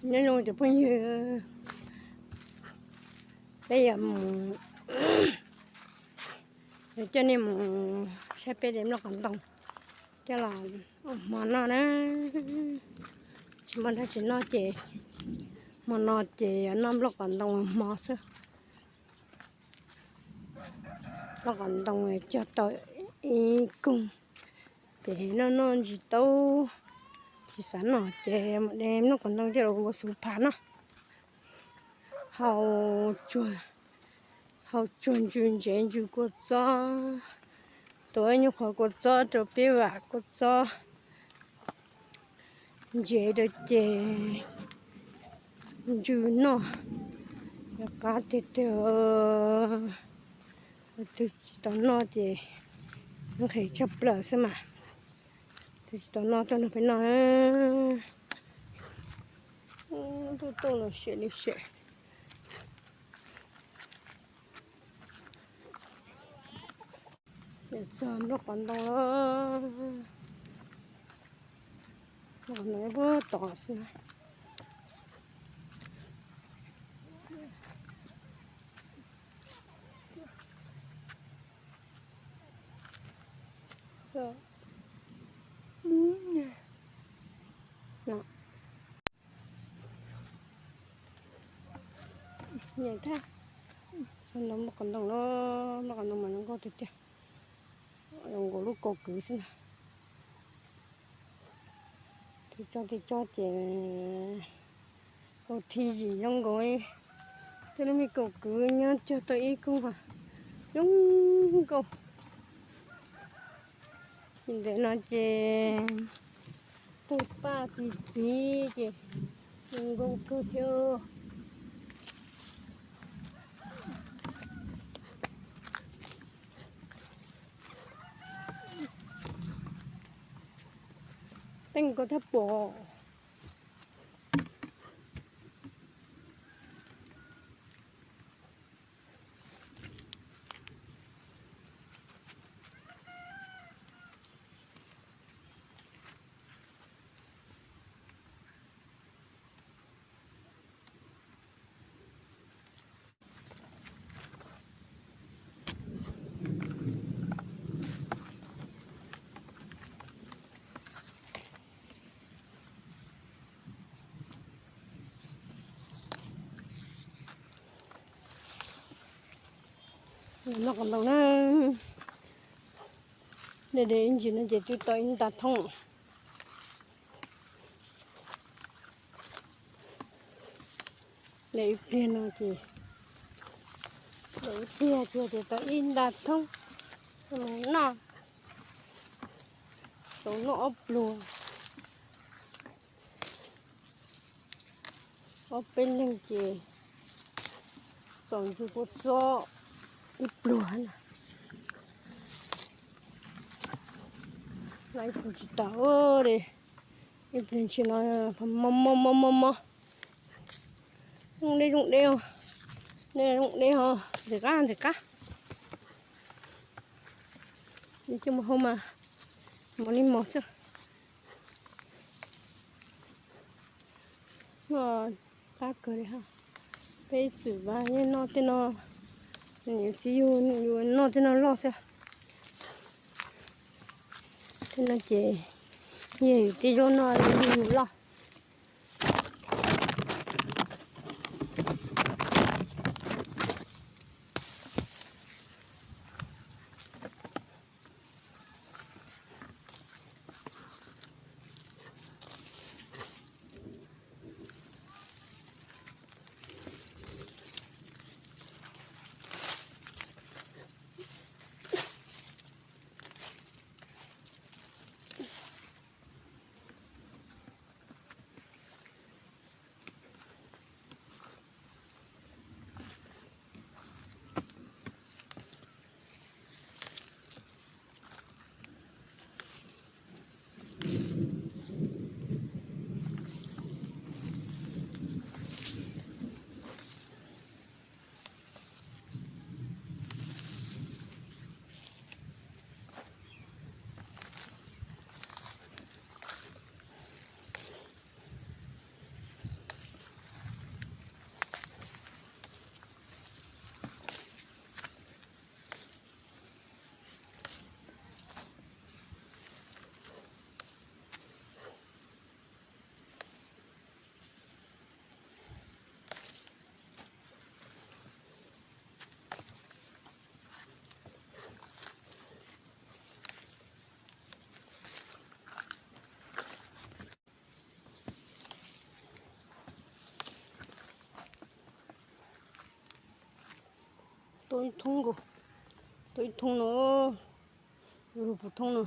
Nyob zoo cov phooj ywg, peb yuav mus, yuav coj nej mus saib peb de nplooj qos ntoo coj los ua hmo noj na. Tsis muaj dab tsi noj ces hmo no ces yuav noj nplooj qos ntoo ua hmo xwb. Nplooj qos ntoo cog tau ib koog, ces noj noj ntsis tau, tsis xav noj ces mus de nplooj qos ntoo coj los ua xuv phav noj. Hau tsuag, hau tsuag ntsws ntsev ntsws kua txob, tuav nyuag qhuav kua txob rau peb vam kua txob ntsev rau ces ntsws noj, yuav qab tiag tiag. Tus twg tsis tau noj ces nqhis tshaj plaws xwb mas. Tus twg tsis tau noj tuaj nrog peb noj. Tuaj tuaj los siam li siam. Txog nplooj qos ntoo lawm. Nplooj qos ntoo puag tod xwb na. Nyiam thiab. Txog nrog nplooj qos ntoo lawm, nplooj qos ntoo mas zoo nkauj tiag tiag, zoo nkaus lub kaus kwv xwb na. Tej tsob tej tsob ces kaus thij zim zoo nkaus, tej lub me kaus kwv nyob cog tau ib koog zoo nkauj. Ces ntawm no ces puj paj txi txiv ces zoo nkauj kawg thiab. Teej koj thiab pom. Noj qos ntoo na, de de ib ntsis no ces twb tau ib nta thoob. De ib pliag no ces, de ib pliag ces tau ib nta thoob. Mus noj, tau noj ob pluag. Ob peb leeg ces txaus ntsws kua txob ib pluag na. Noj ib pluag tsis tas li, ib pliag ntshis no mob mob mob mob mob. Zoo deb zoo deb os, dej zoo deb os, ntxim qab ntxim qab. Coj mus hau mas mos li mos xwb. Noj qab kawg li ha. Peb ib txwm mas yeej noj tej no, niam txiv yug yus noj tej no loj xwb. Tej no ces yog yus tej zaub noj yus loj. Tau ib thoob nkaus, tau ib thoob no, yuav luag puv thoob no,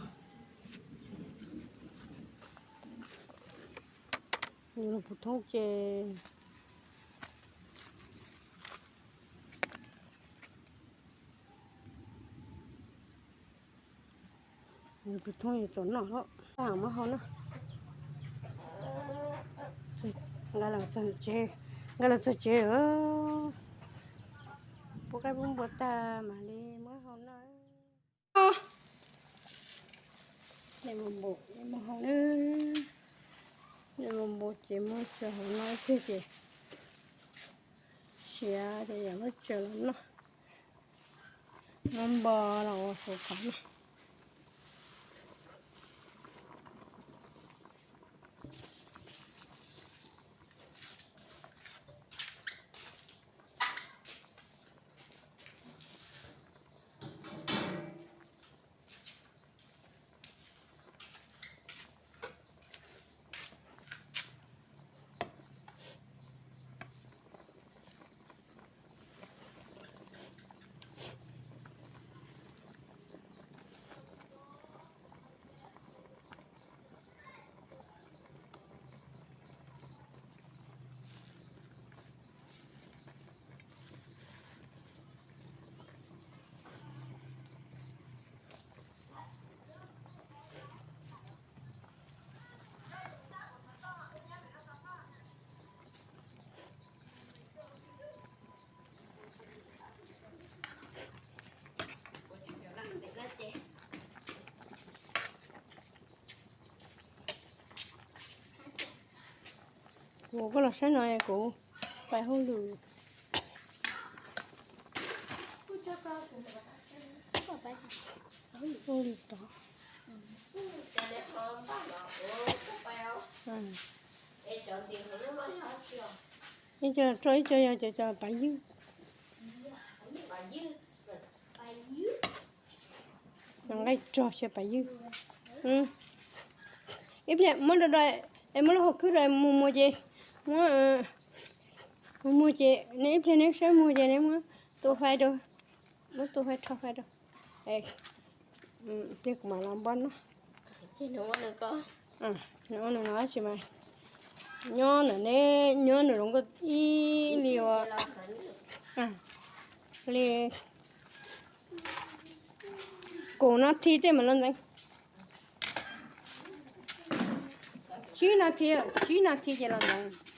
yuav luag puv thoob ces puv thoob yuav txaus noj lawm. Muab hau na, nqa los txog tsev, nqa los txog tsev, pub qaib pub npua tag mam li muab hau na. Npam, npam ces muab tso hauv no ib pliag ces siav ces yam muab tso los noj. Muab npo los ua xauv qhov na. Kuv, koj los saib no kuv pais hauj lwm. Hauj lwm tod. Ib co roj, ib co yog cov, cov pav ywg. Nqaij rog xyaw pav ywg. Ib pliag muab do do, es muab lub hauv khwb rau mus muag ces, muab mus muag ces neb ib pliag neb saib muag ces neb muab tua fais rau, muab tua fais rho fais rau. Pliag kuv mam los npaj noj. Nws ua nws no tsis mas nyob ntawm neb nyob nws zoo nkauj ib li ua li kaum nas this tej mam los ntxeev. Tsib nas this, tsib nas this ces los ntxeev.